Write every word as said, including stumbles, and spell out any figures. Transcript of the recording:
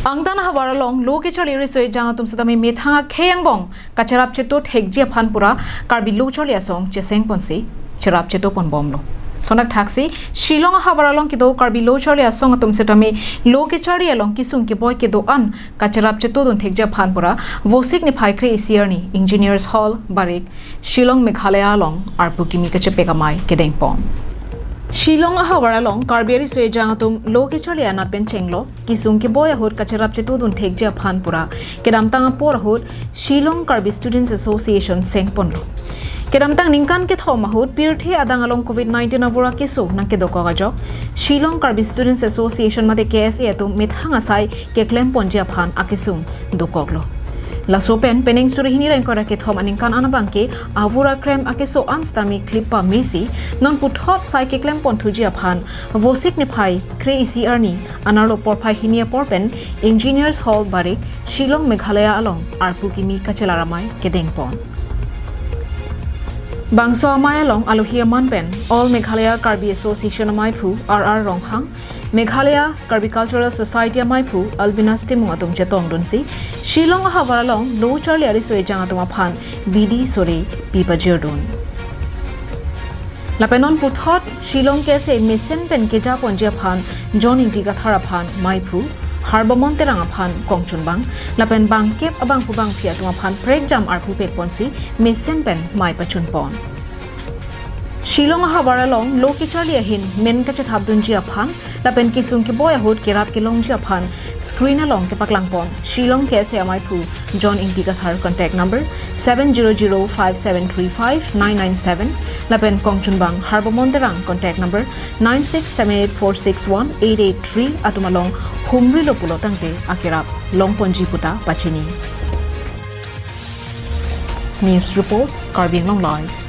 Angtan ahavar along lo kecharli riso ejang atum setame methang akhei angbong kacherap chetu thekji aphan pura Karbi Lo Charli Asong chesengponsi cherap chetu ponbomlo. Lason thakthaksi Shillong ahavar along kedo Karbi Lo Charli Asong atum setame lo kecharli along kesung keboi kedo-an kacherap chetudun thekji aphan pura Vosik niphai kre-isi arni Engineers Hall Barik, Shillong, Meghalaya along arpu kimi kachepek amei kedengpon. Shillong ahavar along Karbi ariso ejang atum lo kecharli anat pen chenglo, kesung keboi ahut kacherap chetudun thekji aphan pura kedamtang apor ahut Shillong Karbi Students Association sengponlo. Kedamtang ningkan kethom ahut pirthe adang along covid nineteen avur akeso nangkedokok ajok Shillong Karbi Students Association mate K S A atum methang asai keklemponji aphan akesung dokoklo. Laso pen penang suri hini ra ingkoi ra kethom aningkan an abangke avur akrem akeso an setame klip pamesi non puthot sai keklempon thuji aphan Vosik niphai kre-isi arni anerlo porphai hini apor pen Engineers Hall Barik, Shillong, Meghalaya along arpu kimi kachelar amei kedengpon. Bangso amei along alohi aman pen All Meghalaya Karbi Association ameiphu R R Ronghang, Meghalaya Karbi Cultural Society ameiphu Albinus Timung atum chetongdunsi Shillong ahavar along lo charli ariso ejang atum aphan bidi sore pipajirdun. Lapen non puthot Shillong K S A mesen pen kejaponji aphan John Ingti Kathar aphan meiphu, Harbamon Terang aphan kongchunbang, lapen bangkep abangphu bangphi atum aphan prekjam arpu pekponsi mesen pen mei pachunpon. Shillong ahavar along lo kecharli ahin men kachethapdunji aphan lapen kesung keboi ahut kerap kelongji aphan screen along kepaklangpon Shillong K S A ameiphu John Ingti Kathar, contact number seven zero zero five seven three five nine nine seven, lapen kongchunbang Harbamon Terang, contact number nine six seven eight four six one eight eight three atum along humrilo pulo tangte akerap longponji puta pachini. News report, Karbi Anglong Live.